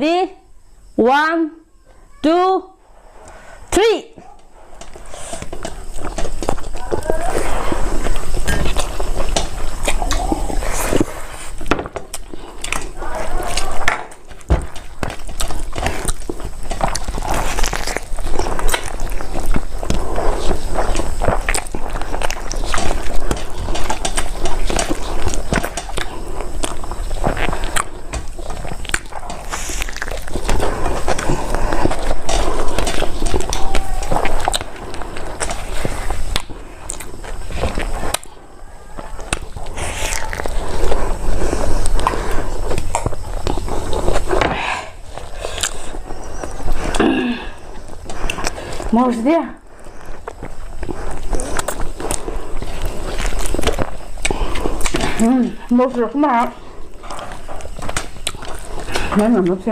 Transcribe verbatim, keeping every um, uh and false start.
One, two, three. ꯃꯣꯔꯣꯛꯁꯤꯗꯤ꯫ ꯎꯝ, ꯃꯣꯔꯣꯛꯁꯤꯗꯤ ꯑꯩꯈꯣꯏ ꯃꯥ ꯅꯪ ꯉꯝꯅꯕ ꯁꯦꯝꯃꯦ꯫